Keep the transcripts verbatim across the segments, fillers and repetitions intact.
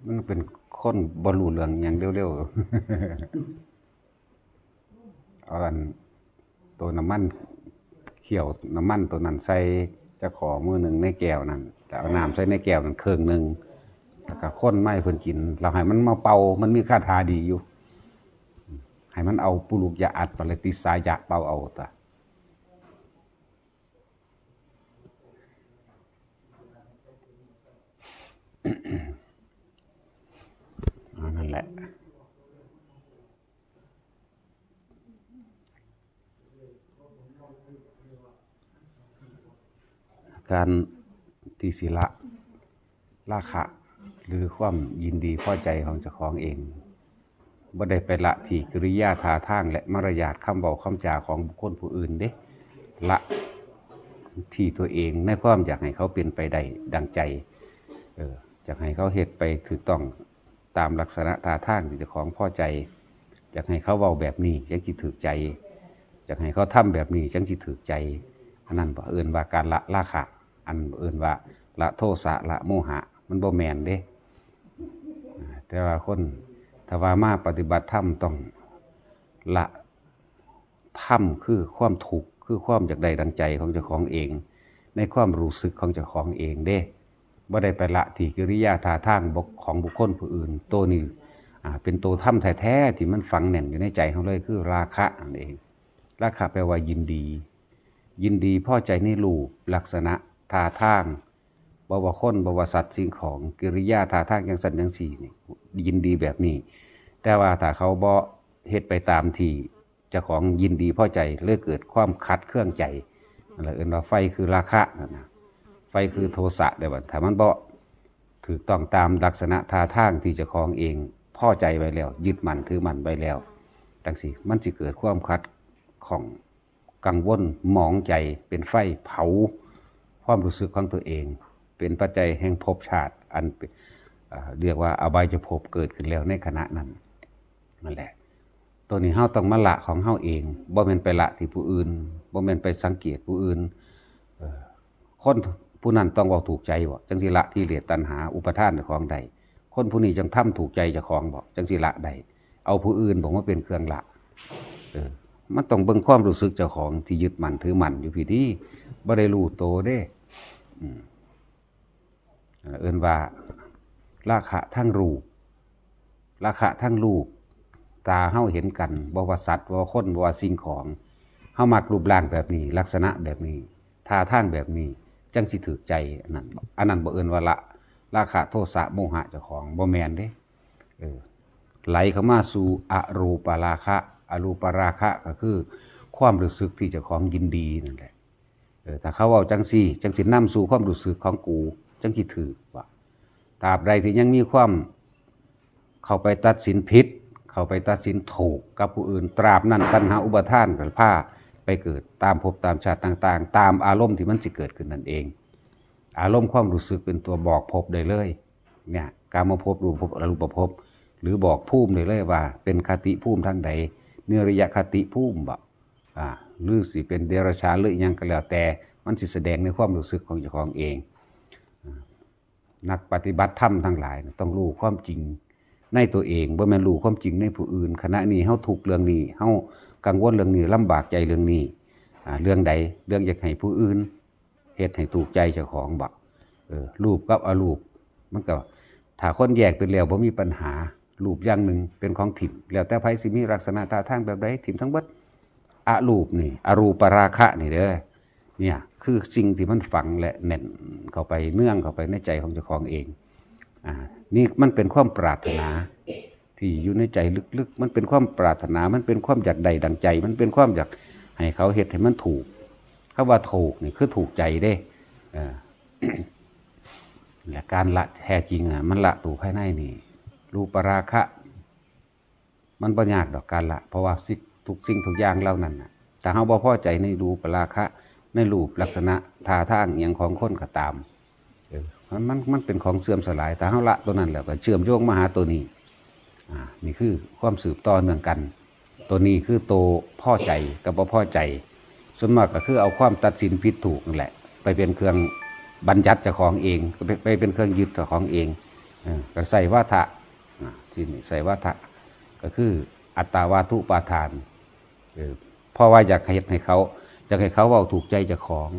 มันเป็นคนบ่รู้เรื่องหยังเร็วๆ เอาอัน ตัวน้ำมัน เคี่ยวน้ำมันตัวนั้นใส่จักข้อมือหนึ่งในแก้วนั่น แล้วเอาน้ำใส่ในแก้วนั่นครึ่งหนึ่ง แล้วก็คนมาให้เพิ่นกิน แล้วให้มันมาเป่า มันมีคาถาดีอยู่ ให้มันเอาปุรุกยะอัดปริติสายะเป่าเอาตะ อันนั้นแหละ การที่สิละราคะ หรือความยินดีพอใจของเจ้าของเอง บ่ได้ไปละที่กิริยาท่าทางและมารยาทคำเว้าคำจาของบุคคลผู้อื่นเด้ ละที่ตัวเองในความอยากให้เขาเป็นไปได้ดังใจ เออ อยากให้เขาเฮ็ดไปถูกต้องตามลักษณะท่าทางที่เจ้าของพอใจ อยากให้เขาเว้าแบบนี้จั่งสิถูกใจ อยากให้เขาทำแบบนี้จั่งสิถูกใจ อันนั้นบ่เอิ้นว่าการละราคะ อันเอิ้นว่าละโทสะละโมหะ มันบ่แม่นเด้ อ่า แต่ว่าคน ถ้าว่ามาปฏิบัติธรรมต้องละธรรมคือความทุกข์ คือความอยากได้ดังใจของเจ้าของเอง ในความรู้สึกของเจ้าของเองเด้ บ่ได้ไปละที่กิริยาท่าทางบก ของบุคคลผู้อื่น ตัวนี้ อ่า เป็นตัวธรรมแท้ๆ ที่มันฝังแน่นอยู่ในใจของเราเลย คือราคะนั่นเอง ราคะแปลว่ายินดี ยินดีพอใจในรูปลักษณะท่าทาง บ่ว่าคน บ่ว่าสัตว์สิ่งของ กิริยาท่าทางจั่งซั้นจั่งซี้นี่ ยินดีแบบนี้ แต่ว่าถ้าเขาบ่เฮ็ดไปตามที่เจ้าของยินดีพอใจ เลยเกิดความขัดเคืองใจ นั่นแหละเอิ้นว่าไฟคือราคะนั่นนะ ไฟคือโทสะได้บัด ถ้ามันบ่ถูกต้องตามลักษณะท่าทางที่เจ้าของเองพอใจไว้แล้ว ยึดมั่นถือมั่นไว้แล้ว จั่งซี้ มันสิเกิดความขัดข้อง กังวลหมองใจ เป็นไฟเผาความรู้สึกของตัวเอง เป็นปัจจัยแห่งภพชาติ อันเป็น อ่า เรียกว่าอบายภพเกิดขึ้นแล้วในขณะนั้น นั่นแหละ ตัวนี้เราต้องมาละของเราเอง บ่แม่นไปละที่ผู้อื่น บ่แม่นไปสังเกตผู้อื่น เอ่อ คนผู้นั้นต้องเว้าถูกใจบ่ จั่งสิละกิเลสตัณหาอุปาทานของได้ คนผู้นี้จั่งทำถูกใจเจ้าของบ่ จั่งสิละได้ เอาผู้อื่นบ่มาเป็นเครื่องละ เออ มันต้องเบิ่งความรู้สึกเจ้าของที่ยึดมั่นถือมั่นอยู่พี้เด้ บ่ได้รู้โตเด้ อืม เอิ้นว่าราคะทางรูป ราคะทางรูป ตาเฮาเห็นกัน บ่ว่าสัตว์ บ่ว่าคน บ่ว่าสิ่งของ เฮามักรูปร่างแบบนี้ ลักษณะแบบนี้ ท่าทางแบบนี้ จั่งสิถูกใจ อันนั้น อันนั้นบ่เอิ้นว่าละ ราคะ โทสะ โมหะเจ้าของ บ่แม่นเด้ เออ ไหลเข้ามาสู่อรูปราคะ อรูปราคะก็คือความรู้สึกที่เจ้าของยินดีนั่นแหละ เออ ถ้าเขาเว้าจั่งซี้ จั่งสินำสู่ความรู้สึกของกู จั่งสิถูกว่า ตราบใดที่ยังมีความเข้าไปตัดสินผิด เข้าไปตัดสินถูกกับผู้อื่น ตราบนั้นตัณหาอุปาทานก็พาไปเกิดตามภพตามชาติต่างๆ ตามอารมณ์ที่มันสิเกิดขึ้นนั่นเอง อารมณ์ความรู้สึกเป็นตัวบอกภพได้เลย เนี่ย กามภพ รูปภพ อรูปภพ หรือบอกภูมิได้เลยว่าเป็นคติภูมิทางใด นิรยคติภูมิบ่ อ่า หรือสิเป็นเดรัจฉานหรืออิหยังก็แล้วแต่ มันสิแสดงในความรู้สึกของเจ้าของเอง อ่า นักปฏิบัติธรรมทั้งหลายน่ะต้องรู้ความจริงในตัวเอง บ่แม่นรู้ความจริงในผู้อื่น ขณะนี้เฮาทุกข์เรื่องนี้ เฮากังวลเรื่องนี้ ลำบากใจเรื่องนี้ อ่า เรื่องใด เรื่องอยากให้ผู้อื่น เฮ็ดให้ถูกใจเจ้าของบ่ เออ รูปกับอรูป มันก็ ถ้าคนแยกเป็นแล้วบ่มีปัญหา รูปอย่างหนึ่งเป็นของถิ่ม แล้วแต่ไผสิมีลักษณะท่าทางแบบใด ถิ่มทั้งเบิด อรูปนี่ อรูปราคะนี่เด้อ เนี่ย คือสิ่งที่มันฝังและแน่นเข้าไป เนื่องเข้าไปในใจของเจ้าของเอง อ่า นี่มันเป็นความปรารถนา ที่อยู่ในใจลึกๆ มันเป็นความปรารถนา มันเป็นความอยากได้ดังใจ มันเป็นความอยากให้เขาเฮ็ดให้มันถูก คำว่าถูกนี่คือถูกใจเด้ เออ และการละแท้จริงอ่ะ มันละตัวภายในนี่ รูปราคะ มันบ่ยากดอกการละ เพราะว่าสิ่ง ทุกสิ่งทุกอย่างเหล่านั้นน่ะ ถ้าเฮาบ่พอใจในรูปราคะ ในรูปลักษณะท่าทางอิหยังของคนก็ตาม เออ มัน มัน มันเป็นของเสื่อมสลาย ถ้าเฮาละตัวนั้นแล้วก็เชื่อมโยงมาหาตัวนี้ อ่า นี่คือความสืบต่อเนื่องกัน ตัวนี้คือตัวพอใจกับบ่พอใจ ส่วนมากก็คือเอาความตัดสินผิดถูกนั่นแหละ ไปเป็นเครื่องบัญญัติเจ้าของเอง ไป ไปเป็นเครื่องยึดเจ้าของเอง เออก็ใส่วาทะ อ่า ที่นี่ใส่วาทะ ก็คืออัตตวาทุปาทาน เออ เพราะว่าอยากเฮ็ดให้เขา อยากให้เขาเว้าถูกใจเจ้าของ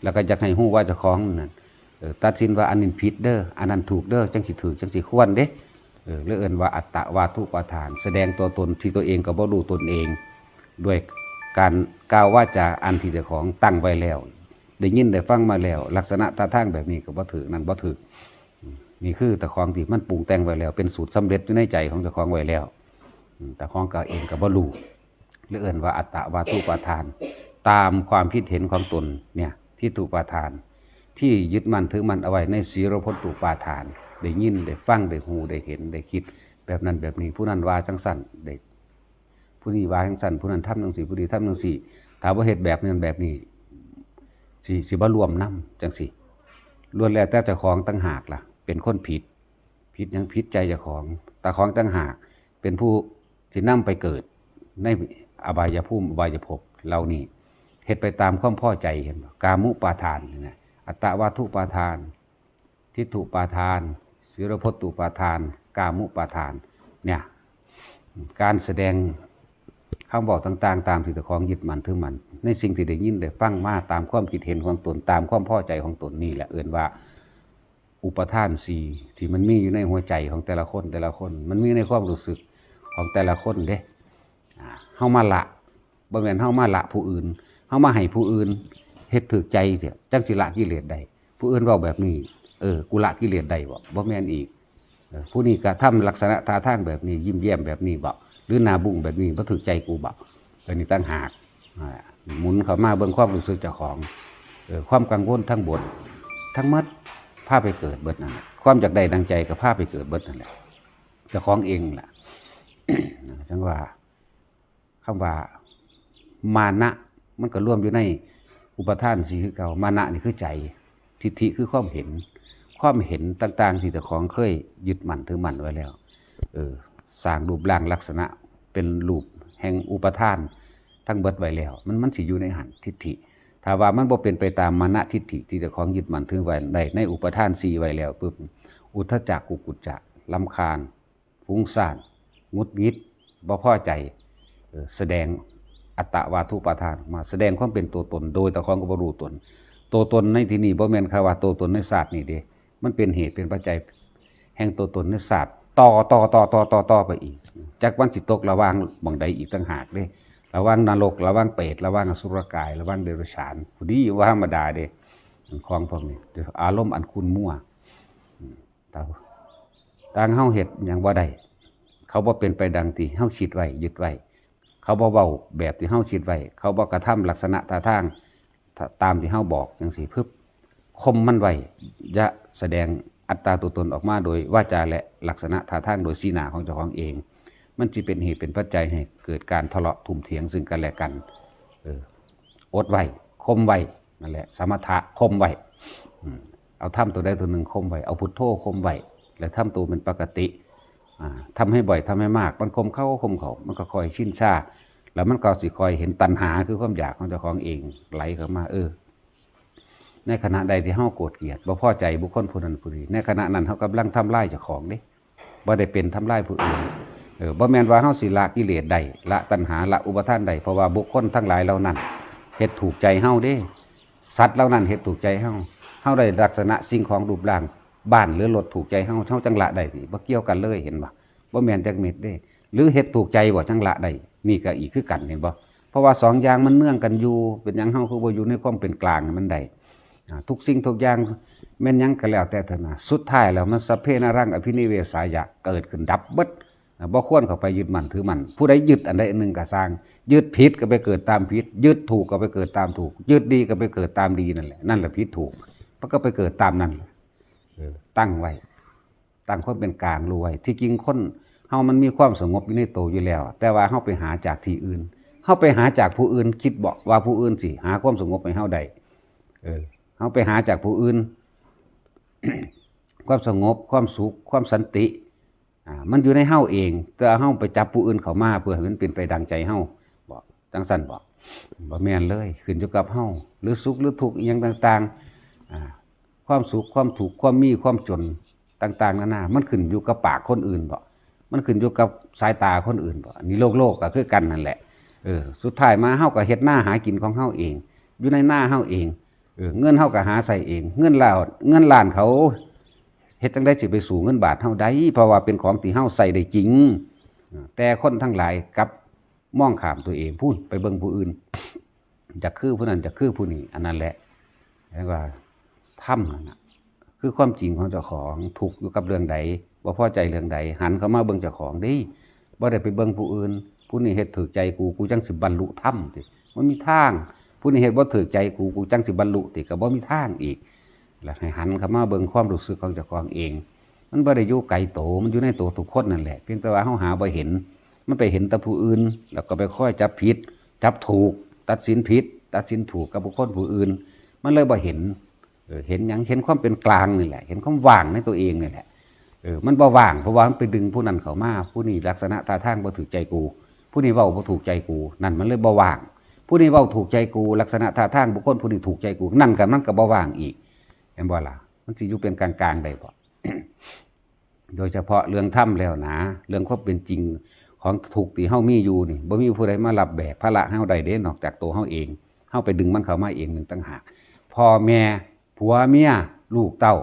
แล้วก็อยากให้ฮู้ว่าเจ้าของนั่น เออ ตัดสินว่าอันนี้ผิดเด้อ อันนั้นถูกเด้อ จั่งสิถูก จั่งสิควรเด้ เออ เลยเอิ้นว่าอัตตวาทุปาทาน แสดงตัวตนที่ตัวเองก็บ่รู้ตนเอง ด้วยการกล่าววาจาอันที่เจ้าของตั้งไว้แล้ว ได้ยินได้ฟังมาแล้ว ลักษณะท่าทางแบบนี้ก็บ่ถูก นั่นบ่ถูก นี่คือเจ้าของที่มันปรุงแต่งไว้แล้ว เป็นสูตรสำเร็จอยู่ในใจของเจ้าของไว้แล้ว อืม เจ้าของก็เองก็บ่รู้ เลยเอิ้นว่าอัตตวาทุปาทาน ตามความคิดเห็นของตนเนี่ย ทิฏฐุปาทาน ที่ยึดมั่นถือมั่นเอาไว้ในสีลพตตุปาทาน ได้ยิน ได้ฟัง ได้ฮู้ ได้เห็น ได้คิด แบบนั้นแบบนี้ ผู้นั้นว่าจั่งซั่น ได้ ผู้นี้ว่าจั่งซั่น ผู้นั้นทำจั่งซี้ ผู้นี้ทำจั่งซี้ ถ้าบ่เฮ็ดแบบนั้นแบบนี้ สิ สิบ่ร่วมนำจั่งซี้ ล้วนแล้วแต่เจ้าของต่างหากล่ะ เป็นคนผิด ผิดหยัง ผิดใจเจ้าของ เจ้าของต่างหาก เป็นผู้สินำไปเกิดในอบายภูมิ อบายภพเหล่านี้ เฮ็ดไปตามความพอใจ เห็นบ่ กามุปาทานนี่นะ อัตตวาทุปาทาน ทิฏฐุปาทาน สีลพตตุปาทาน กามุปาทาน เนี่ย การแสดงคำเว้าต่างๆ ตามที่เจ้าของยึดมั่นถือมั่น ในสิ่งที่ได้ยินได้ฟังมา ตามความคิดเห็นของตน ตามความพอใจของตน นี่แหละเอิ้นว่า อุปาทานสี่ที่มันมีอยู่ในหัวใจของแต่ละคน แต่ละคน มันมีในความรู้สึกของแต่ละคนเด้ อ่า เฮามาละ บ่แม่นเฮามาละผู้อื่น เฮามาให้ผู้อื่นเฮ็ดถูกใจเถาะ จั่งสิละกิเลสได้ ผู้อื่นเว้าแบบนี้ เออ กูละกิเลสได้บ่ บ่แม่นอีก เออ ผู้นี้กระทำลักษณะท่าทางแบบนี้ ยิ้มแย้มแบบนี้บ่ หรือหน้าบุ้งแบบนี้ บ่ถูกใจกูบ่ อันนี้ต่างหาก อ่า หมุนเข้ามาเบิ่งความรู้สึกเจ้าของ เออ ความกังวลทั้งบน ทั้งหมด พาไปเกิดเบิดนั่นแหละ ความอยากได้ดังใจก็พาไปเกิดเบิดนั่นแหละ เจ้าของเองล่ะ จั่งว่า คำว่า มานะ มันก็รวมอยู่ในอุปาทานสี่คือเก่า มานะนี่คือใจ ทิฏฐิคือความเห็น ความเห็นต่างๆ ที่เจ้าของเคยยึดมั่นถือมั่นไว้แล้ว เออ สร้างรูปร่างลักษณะเป็นรูปแห่งอุปาทานทั้งเบิดไว้แล้ว มัน มันสิอยู่ในหั้น ทิฏฐิ ถ้าว่ามันบ่เป็นไปตามมานะทิฏฐิที่เจ้าของยึดมั่นถือไว้ได้ในอุปาทานสี่ไว้แล้วปุ๊บ อุทธัจจะ กุกุจจะ รำคาญ ฟุ้งซ่าน หงุดหงิด บ่พอใจ เออ แสดงอัตตวาทุปาทานออกมา แสดงความเป็นตัวตน โดยเจ้าของก็บ่รู้ตน ตัวตนในที่นี้บ่แม่นคำว่าตัวตนในชาตินี้เด้ มันเป็นเหตุเป็นปัจจัยแห่งตัวตนในชาติ ต่อ ต่อ ต่อ ต่อ ต่อ ต่อไปอีก จักมันสิตกระหว่างหม่องใดอีกต่างหากเด้ ระหว่างนรก ระหว่างเปรต ระหว่างอสุรกาย ระหว่างเดรัจฉาน ผู้ดีว่าธรรมดาเด้ ของพวกนี้ อารมณ์อันขุ่นมัว อืม ต่าง ต่างเฮาเฮ็ดหยังบ่ได้ เขาบ่เป็นไปดังที่เฮาคิดไว้ ยึดไว้ เขาบ่เว้าแบบที่เฮาคิดไว้ เขาบ่กระทำลักษณะท่าทาง ตามที่เฮาบอกจั่งซี้ พึบ ข่มมันไว้ อย่าแสดงอัตตาตัวตนออกมาโดยวาจาและลักษณะท่าทางโดยสีหน้าของเจ้าของเอง มันสิเป็นเหตุเป็นปัจจัยให้เกิดการทะเลาะทุ่มเถียงซึ่งกันและกัน เออ อดไว้ ข่มไว้ นั่นแหละ สมถะ ข่มไว้ อืม เอาธรรมตัวใดตัวหนึ่งข่มไว้ เอาพุทโธข่มไว้ แล้วทำตัวเป็นปกติ อ่า ทำให้บ่อย ทำให้มาก มันข่มเข้า ข่มเข้า มันก็ค่อยชินชา แล้วมันก็สิค่อยเห็นตัณหา คือความอยากของเจ้าของเอง ไหลเข้ามา เออ ในขณะใดที่เฮาโกรธเกลียด บ่พอใจบุคคลผู้นั้นผู้นี้ ในขณะนั้นเฮากำลังทำลายเจ้าของเด้ บ่ได้เป็นทำลายผู้อื่น เออ บ่แม่นว่าเฮาสิละกิเลสได้ ละตัณหา ละอุปาทานได้ เพราะว่าบุคคลทั้งหลายเหล่านั้น เฮ็ดถูกใจเฮาเด้ สัตว์เหล่านั้นเฮ็ดถูกใจเฮา เฮาได้ลักษณะสิ่งของรูปร่าง บ้านหรือรถถูกใจเฮา เฮาจั่งละได้นี่ บ่เกี่ยวกันเลย เห็นบ่ บ่แม่นจักเม็ดเด้ หรือเฮ็ดถูกใจบ่จั่งละได้ นี่ก็อีกคือกัน เห็นบ่ เพราะว่าสองอย่างมันเนื่องกันอยู่ เป็นหยังเฮาคือบ่อยู่ในความเป็นกลางให้มันได้ อ่า ทุกสิ่งทุกอย่างแม่นหยังก็แล้วแต่เถาะนะ สุดท้ายแล้วมันสัพเพนารังอภินิเวสายะ เกิดขึ้นดับเบิด อ่า บ่ควรเข้าไปยึดมั่นถือมั่น ผู้ใดยึดอันใดอันหนึ่งก็ซ่าง ยึดผิดก็ไปเกิดตามผิด ยึดถูกก็ไปเกิดตามถูก ยึดดีก็ไปเกิดตามดีนั่นแหละ นั่นแหละผิดถูก มันก็ไปเกิดตามนั่นแหละ เออ ตั้งไว้ ตั้งความเป็นกลางรู้ไว้ ที่จริงคนเฮามันมีความสงบอยู่ในตัวอยู่แล้ว แต่ว่าเฮาไปหาจากที่อื่น เฮาไปหาจากผู้อื่น คิดบ่ว่าผู้อื่นสิหาความสงบให้เฮาได้ เออ เฮาไปหาจากผู้อื่น ความสงบ ความสุข ความสันติ อ่า มันอยู่ในเฮาเอง แต่เฮาไปจับผู้อื่นเข้ามาเพื่อให้มันเป็นไปดังใจเฮา บ่ จั่งซั่นบ่ บ่แม่นเลย ขึ้นอยู่กับเฮา หรือสุขหรือทุกข์อิหยังต่างๆ อ่า ความสุข ความทุกข์ ความมี ความจน ต่างๆนานา มันขึ้นอยู่กับปากคนอื่นบ่ มันขึ้นอยู่กับสายตาคนอื่นบ่ อันนี้โลกๆก็คือกันนั่นแหละ เออ สุดท้ายมาเฮาก็เฮ็ดนาหากินของเฮาเอง อยู่ในนาเฮาเอง เออ เงินเฮาก็หาใช้เอง เงินล้าน เงินล้านเขา เฮ็ดจั่งใดสิไปสู้เงินบาทเฮาได้ เพราะว่าเป็นของที่เฮาใช้ได้จริง แต่คนทั้งหลายกลับมองข้ามตัวเอง พู้นไปเบิ่งผู้อื่น อยากคือผู้นั้น อยากคือผู้นี้ อันนั้นแหละ เรียกว่าธรรมนั่นน่ะ คือความจริงของเจ้าของ ทุกข์อยู่กับเรื่องใด บ่พอใจเรื่องใด หันเข้ามาเบิ่งเจ้าของเด้ บ่ได้ไปเบิ่งผู้อื่น ผู้นี้เฮ็ดถูกใจกู กูจั่งสิบรรลุธรรมติ บ่มีทาง ผู้นี้เฮ็ดบ่ถูกใจกู กูจั่งสิบรรลุติ ก็บ่มีทางอีก แล้วให้หันเข้ามาเบิ่งความรู้สึกของเจ้าของเอง มันบ่ได้อยู่ไกลโต มันอยู่ในโตทุกคนนั่นแหละ เพียงแต่ว่าเฮาหาบ่เห็น มันไปเห็นแต่ผู้อื่น แล้วก็ไปคอยจับผิด จับถูก ตัดสินผิด ตัดสินถูกกับบุคคลผู้อื่น มันเลยบ่เห็น เออ เห็นหยัง เห็นความเป็นกลางนี่แหละ เห็นความว่างในตัวเองนี่แหละ เออ มันบ่ว่าง เพราะว่ามันไปดึงผู้นั้นเข้ามา ผู้นี้ลักษณะท่าทางบ่ถูกใจกู ผู้นี้เว้าบ่ถูกใจกู นั่นมันเลยบ่ว่าง ผู้นี้เว้าถูกใจกู ลักษณะท่าทางบุคคลผู้นี้ถูกใจกู นั่นก็มันก็บ่ว่างอีก เห็นบ่ล่ะ มันสิอยู่เป็นกลางๆได้บ่ โดยเฉพาะเรื่องธรรมแล้วนะ เรื่องความเป็นจริงของทุกข์ที่เฮามีอยู่นี่ บ่มีผู้ใดมารับแบกภาระเฮาได้เด้ นอกจากตัวเฮาเอง เฮาไปดึงมันเข้ามาเองหนึ่งต่างหาก พ่อแม่ ผัวเมีย ลูกเต้า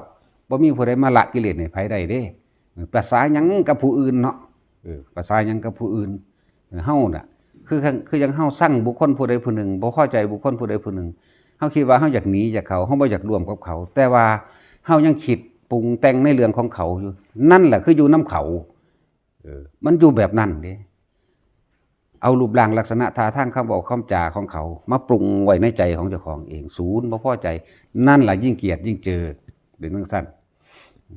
บ่มีผู้ใดมาละกิเลสให้ไผได้เด้ ประสาหยังกับผู้อื่นเนาะ เออ ประสาหยังกับผู้อื่น เฮาน่ะ คือ คือจั่งเฮาซังบุคคลผู้ใดผู้หนึ่ง บ่พอใจบุคคลผู้ใดผู้หนึ่ง เฮาคิดว่าเฮาอยากหนีจากเขา เฮาบ่อยากร่วมกับเขา แต่ว่าเฮายังคิดปรุงแต่งในเรื่องของเขาอยู่ นั่นแหละคืออยู่นำเขา เออ มันอยู่แบบนั้นเด้ เอารูปร่างลักษณะท่าทางคำเว้าคำจาของเขา มาปรุงไว้ในใจของเจ้าของเอง ศูนย์บ่พอใจ นั่นล่ะยิ่งเกลียดยิ่งเจอ เป็นจั่งซั้น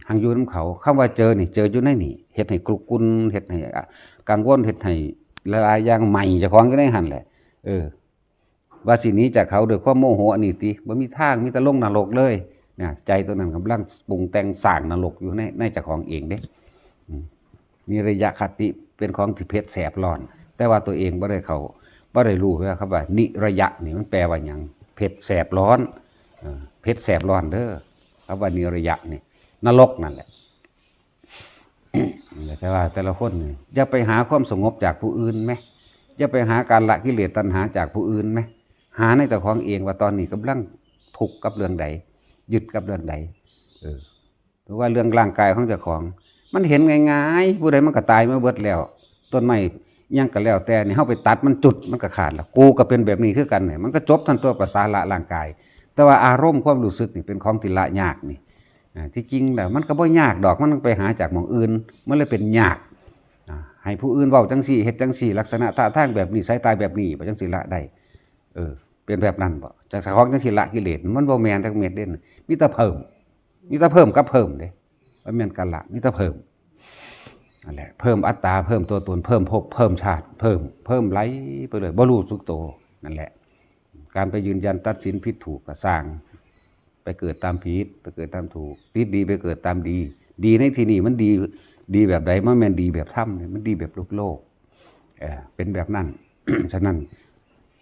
หังอยู่นำเขา คำว่าเจอนี่ เจออยู่ในนี่ เฮ็ดให้กรุกรุ่น เฮ็ดให้ อ่ะ กังวล เฮ็ดให้หลายๆอย่างไหม้เจ้าของอยู่ในหั่นแหละ เออ ว่าสิหนีจากเขาด้วยความโมโหอันนี้ติ บ่มีทาง มีแต่ลงนรกเลย นะ ใจตัวนั้นกำลังปรุงแต่งสร้างนรกอยู่ใน ในเจ้าของเองเด้ อืม นิรยคติเป็นของที่เผ็ดแสบร้อน แต่ว่าตัวเองบ่ได้เข้า บ่ได้รู้ว่าคำว่านิรยะนี่มันแปลว่าหยัง เผ็ดแสบร้อน เออ เผ็ดแสบร้อนเด้อ คำว่านิรยะนี่ นรกนั่นแหละ แต่ว่าแต่ละคนนี่ อย่าไปหาความสงบจากผู้อื่นแหม อย่าไปหาการละกิเลสตัณหาจากผู้อื่นแหม หาในเจ้าของเอง ว่าตอนนี้กำลังทุกข์กับเรื่องใด ยึดกับเรื่องใด เออ หรือว่าเรื่องร่างกายของเจ้าของ มันเห็นง่ายๆ ผู้ใดมันก็ตายมาเบิดแล้ว ต้นไม้หยังก็แล้วแต่นี่ เฮาไปตัดมันจุด มันก็ขาดแล้ว กูก็เป็นแบบนี้คือกันเนี่ย มันก็จบทันตัว ประสาละร่างกาย แต่ว่าอารมณ์ความรู้สึกนี่เป็นของที่ละยากนี่ อ่า ที่จริงแล้วมันก็บ่ยากดอก มันต้องไปหาจากหม่องอื่น มันเลยเป็นยาก อ่า ให้ผู้อื่นเว้าจั่งซี้ เฮ็ดจั่งซี้ ลักษณะท่าทางแบบนี้ สายตาแบบนี้ บ่จั่งสิละได้ เออ เป็นแบบนั้นบ่ จากเจ้าของจั่งสิละกิเลส มันบ่แม่นจักเม็ดเด้ มีแต่เพิ่ม มีแต่เพิ่มกับเพิ่มเด้ บ่แม่นการละ มีแต่เพิ่ม นั่นแหละ เพิ่มอัตตา เพิ่มตัวตน เพิ่มภพ เพิ่มชาติ เพิ่ม เพิ่มไหลไปเลย บ่รู้สึกตัว นั่นแหละ การไปยืนยันตัดสินผิดถูกก็ซ่าง ไปเกิดตามผิด ไปเกิดตามถูก ติดดีไปเกิดตามดี ดีในที่นี่มันดี ดีแบบใด มันแม่นดีแบบธรรมเนี่ย มันดีแบบโลกโลก เออ เป็นแบบนั้น ฉะนั้น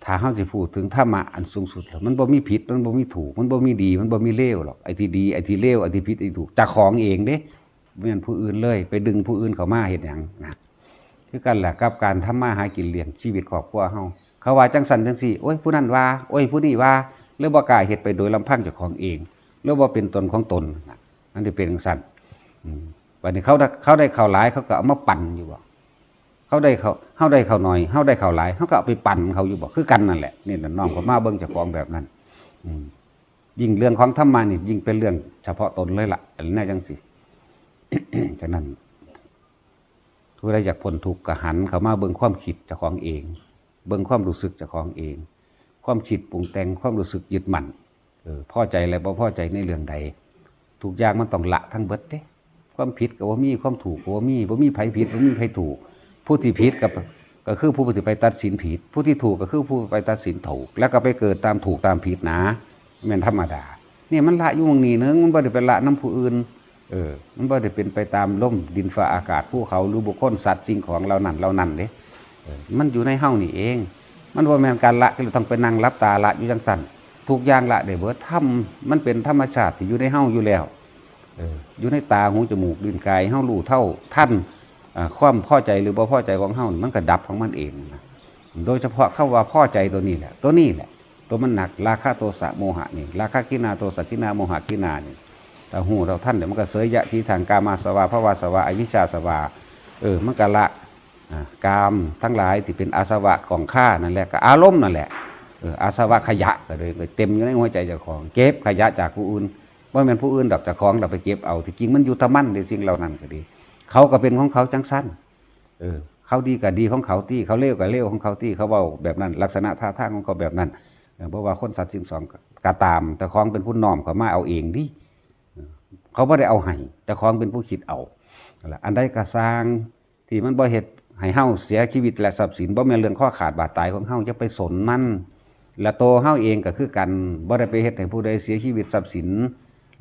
ถ้าเฮาสิพูดถึงธรรมะอันสูงสุดแล้ว มันบ่มีผิด มันบ่มีถูก มันบ่มีดี มันบ่มีเลวหรอก ไอ้ที่ดี ไอ้ที่เลว ไอ้ที่ผิด ไอ้ที่ถูก เจ้าของเองเด้ บ่แม่นผู้อื่นเลย ไปดึงผู้อื่นเข้ามาเฮ็ดหยังนะ คือกันแหละกับการทำมาหากินเลี้ยงชีวิตครอบครัวเฮา เขาว่าจั่งซั้นจั่งซี้ โอ้ย ผู้นั้นว่า โอ้ย ผู้นี้ว่า เลยบ่กล้าเฮ็ดไปโดยลำพังเจ้าของเอง เลยบ่เป็นตนของตนนะ มันสิเป็นจั่งซั้น อืม บัดนี้เขาได้ เขาได้ข้าวหลาย เขาก็เอามาปั่นอยู่บ่ เขาได้ข้าว เฮาได้ข้าวน้อย เฮาได้ข้าวหลาย เฮาก็เอาไปปั่นเขาอยู่บ่ คือกันนั่นแหละ นี่น่ะ น้อมเข้ามาเบิ่งเจ้าของแบบนั้น อืม ยิ่งเรื่องของธรรมะนี่ ยิ่งเป็นเรื่องเฉพาะตนเลยล่ะ อันนี้จั่งซี้ ฉะนั้น ผู้ใดอยากพ้นทุกข์ก็หันเข้ามาเบิ่งความคิดเจ้าของเอง เบิ่งความรู้สึกเจ้าของเอง ความคิดปรุงแต่ง ความรู้สึกยึดมั่น เออ พอใจและบ่พอใจในเรื่องใด ทุกอย่างมันต้องละทั้งเบิดเด้ ความผิดก็บ่มี ความถูกก็บ่มี บ่มีไผผิด บ่มีไผถูก ผู้ที่ผิดก็ ก็คือผู้ที่ไปตัดสินผิด ผู้ที่ถูกก็คือผู้ไปตัดสินถูก แล้วก็ไปเกิดตามถูกตามผิดนะ แม่นธรรมดา นี่มันละอยู่หม่องนี้หนึ่ง มันบ่ได้ไปละนำผู้อื่น เออ มันบ่ได้เป็นไปตามลม ดิน ฟ้า อากาศ ภูเขา หรือบุคคล สัตว์ สิ่งของเหล่านั้น เหล่านั้นเด้ เออ มันอยู่ในเฮานี่เอง มันบ่แม่นการละ คือต้องไปนั่งหลับตาละอยู่จั่งซั้น ทุกอย่างละได้เบิด ธรรม มันเป็นธรรมชาติที่อยู่ในเฮาอยู่แล้ว เออ อยู่ในตา หู จมูก ลิ้น กาย เฮารู้เท่าทัน อ่า ความพอใจหรือบ่พอใจของเฮานี่ มันก็ดับของมันเองนะ โดยเฉพาะคำว่าพอใจตัวนี้แหละ ตัวนี้แหละ ตัวมันหนัก ราคะ โทสะ โมหะนี่ ราคะ กินา โทสะ กินา โมหะ กินานี่ ถ้าฮู้เท่าทันเดี๋ยวมันก็เสยยะทิฏฐัง กามาสวา ภวาสวา อวิชชาสวา เออ มันก็ละ อ่า กามทั้งหลายที่เป็นอาสวะของข้านั่นแหละ ก็อารมณ์นั่นแหละ เออ อาสวะขยะก็เลยเต็มอยู่ในหัวใจเจ้าของ เก็บขยะจากผู้อื่น บ่แม่นผู้อื่นดอก เจ้าของเราไปเก็บเอา ที่จริงมันอยู่ทำมันในสิ่งเหล่านั้นก็ดี เขาก็เป็นของเขาจังซั่น เออ เขาดีก็ดีของเขาตี้ เขาเลวก็เลวของเขาตี้ เขาเว้าแบบนั้น ลักษณะท่าทางของเขาแบบนั้น เออ เพราะว่าคนสัตว์สิ่งของก็ตาม แต่ของเป็นผู้น้อมเขามาเอาเองดิ เออ เขาบ่ได้เอาให้ แต่ของเป็นผู้คิดเอา นั่นแหละ อันใดก็ซ่าง ที่มันบ่เฮ็ดให้เฮาเสียชีวิตและทรัพย์สิน บ่แม่นเรื่องคอขาดบาดตายของเฮา อย่าไปสนมัน และโตเฮาเองก็คือกัน บ่ได้ไปเฮ็ดให้ผู้ใดเสียชีวิตทรัพย์สิน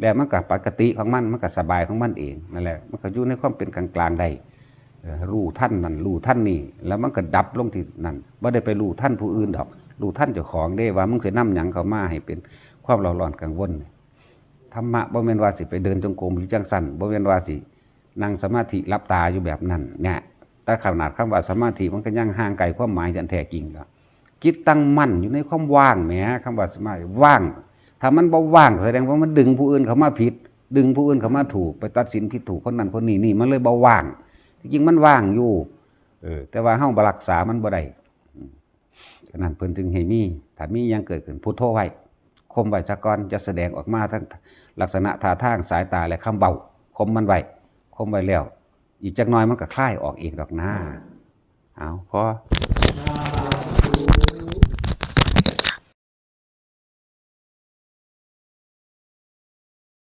แล้วมันก็ปกติของมัน มันก็สบายของมันเอง นั่นแหละ มันก็อยู่ในความเป็นกลางๆได้ เออ รู้ทันนั่น รู้ทันนี่ แล้วมันก็ดับลงที่นั่น บ่ได้ไปรู้ทันผู้อื่นดอก รู้ทันเจ้าของเด้ ว่ามึงสินำหยังเข้ามาให้เป็นความเร่าร้อนกังวล ธรรมะบ่แม่นว่าสิไปเดินจงกรมอยู่จังซั่น บ่แม่นว่าสินั่งสมาธิหลับตาอยู่แบบนั้น เนี่ย แต่ขนาดคำว่าสมาธิมันก็ยังห่างไกลความหมายที่อันแท้จริงแล้ว จิตตั้งมั่นอยู่ในความว่างแหม คำว่าสมาธิว่าง ถ้ามันบ่ว่างแสดงว่ามันดึงผู้อื่นเข้ามาผิด ดึงผู้อื่นเข้ามาถูก ไปตัดสินผิดถูกคนนั้นคนนี้ นี่มันเลยบ่ว่าง ที่จริงมันว่างอยู่ เออ แต่ว่าเฮาบ่รักษามันบ่ได้ อืม ฉะนั้นเพิ่นจึงให้มี ถ้ามีหยังเกิดขึ้น พุทโธไว้ ข่มไว้ซะก่อน อย่าแสดงออกมาทั้งลักษณะท่าทาง สายตา และคำเว้า ข่มมันไว้ ข่มไว้แล้ว อีกจักหน่อยมันก็คลายออกเองดอกนะ เอา พอ